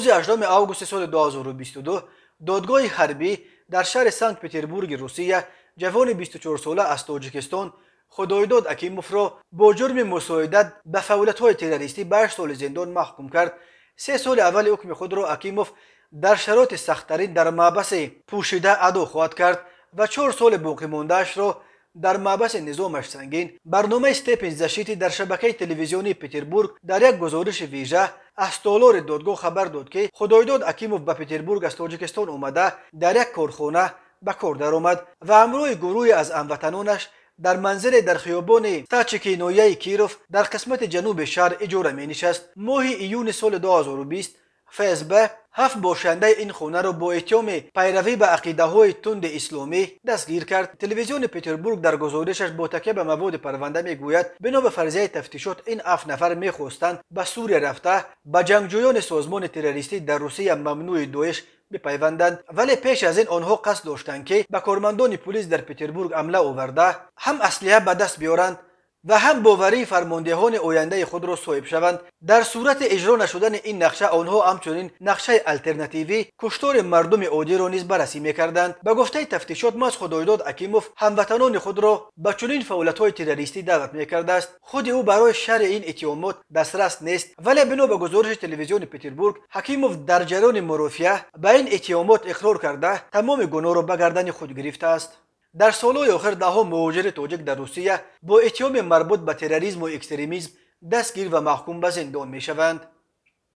Рӯзи 8 августи соли 2022 додгоҳи ҳарбӣ дар шаҳри Санкт-Петербурги Русия ҷавони 24-сола аз Тоҷикистон Худойдод Акимовро бо ҷурми мусоидат ба фаъолиятҳои террористӣ ба 8 соли зиндон маҳкум кард. 3 соли аввали ҳукми худро Акимов дар шароити сахттарин дар маҳбаси пӯшида адо хоҳад кард ва 4 соли боқимондаашро дар маҳбаси низомаш сангин. Барномаи «Степень защиты» дар шабакаи телевизионии Петербург дар як гузориши вижа аз толори додгоҳ хабар дод, ки Худойдод Акимов ба Петербург аз Тоҷикистон омада, дар як корхона ба кор даромад ва ҳамроҳи гурӯҳе аз ҳамватанонаш дар манзиле дар хиёбони Стачики ноҳияи Киров дар қисмати ҷануби шаҳр иҷора менишаст. Моҳи июни соли 2020 ФСБ ҳафт бошандаи ин хонаро бо иттиҳоми пайравӣ ба ақидаҳои тунди исломӣ дастгир кард. Телевизиони Петербург дар гузоришаш бо такя ба маводи парванда мегӯяд, бино ба фарзияи тафтишот, ин 7 нафар мехостанд ба Сурия рафта, ба ҷангҷӯёни созмони террористӣ дар Русия мамнӯи Доиш бипайванданд, вале пеш аз ин онҳо қасд доштанд, ки ба кормандони пулис дар Петербург ҳамла оварда, ҳам аслиҳа ба даст биёранд ва ҳам боварии фармондеҳони ояндаи худро соҳиб шаванд. Дар сурати иҷро нашудани ин нақша, онҳо ҳамчунин нақшаи алтернативӣ, куштори мардуми оддиро низ баррасӣ мекарданд. Ба гуфтаи тафтишот, маҳз Худойдод Акимов ҳамватанони худро ба чунин фаъолиятҳои террористӣ даъват мекардааст. Худи ӯ барои шарҳи ин иттиҳомот дастрас нест, вале бино ба гузориши телевизиони Петербург, Ҳакимов дар ҷараёни мурофиа ба ин иттиҳомот иқрор карда, тамоми гуноҳро ба гардани худ гирифтааст. Дар солҳои охир даҳҳо муҳоҷири тоҷик дар Русия бо иттиҳоми марбут ба терроризму экстремизм дастгир ва маҳкум ба зиндон мешаванд.